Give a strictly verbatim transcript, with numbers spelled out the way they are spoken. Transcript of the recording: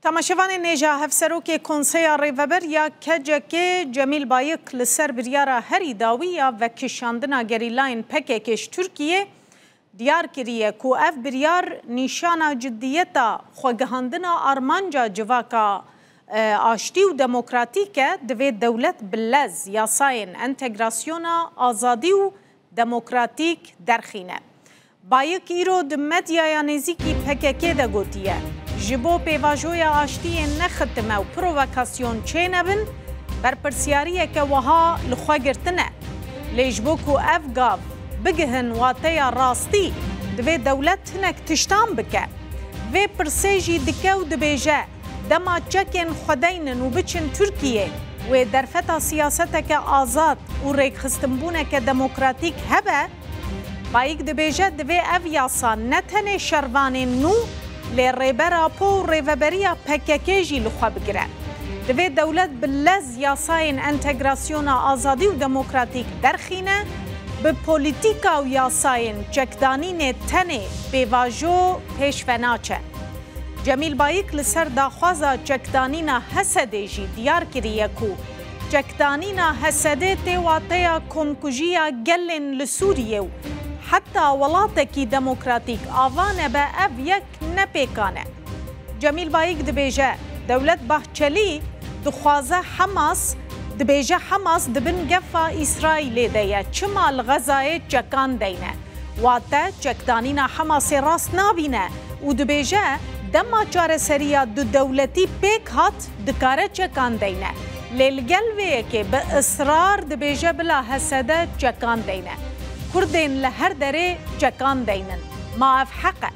Temaşevanên hêja, Hevserokê Konseya Rêveber ya K C K Cemîl Bayik li ser biryara herî dawî ya vekişandina gerîlayên P K K ji Tirkiyê diyar kiriye ku ev biryar nîşana ciddiyeta xwegihandina armanca civaka, e, aştî û demokratîk e, divê dewlet bi lez yasayên entegrasyona azadî û demokratîk derxîne. Bayik îro di medyaya nêzîkî P K K de gotiye, ji bo pêvajoya aştiyê nexitime û provokasyon çênebin, berpirsiyariyeke wiha li xwe girtine. Lê ji bo ku ev gav bigihin wateya rastî, divê dewlet hinek tiştan bike. Vê pirsê jî dike û dibêje, dema çekên xwe deynin û biçin Tirkiyê, wê derfeta siyaseteke azad û rêkxistinbûneke demokratîk hebe, Bayik dibêje, divê ev yasa ne tenê şervanên nû, lê Rêber Apo û rêveberiya P K K jî li xwe bigire. Divê dewlet bi lez yasayên entegrasyona azadî û demokratîk derxîne, bi polîtîka û yasayên çekdanînê tenê pêvajo pêş ve naçe. Cemîl Bayik li ser daxwaza çekdanîna H S D'ê jî diyar kiriye ku çekdanîna H S D'ê tê wateya komkujiya gelên li Sûriyê û heta welatekî demokratîk ava nebe ev yek ne pêkan e. Cemîl Bayik dibêje, Dewlet Bahçelî dixwaze Hamas, dibêje Hamas di bin gefa Îsraîlê de ye, çima li Xezayê çekan deyne? Wate çekdanîna Hamasê rast nabîne û dibêje, dema çareseriya du dewletî pêk hat, dikare çekan deyne. Lê li gel vê yekê bi israr dibêje bila H S D çekan deyne. Kurdên li her derê çekan deynin. Ma ev heq e?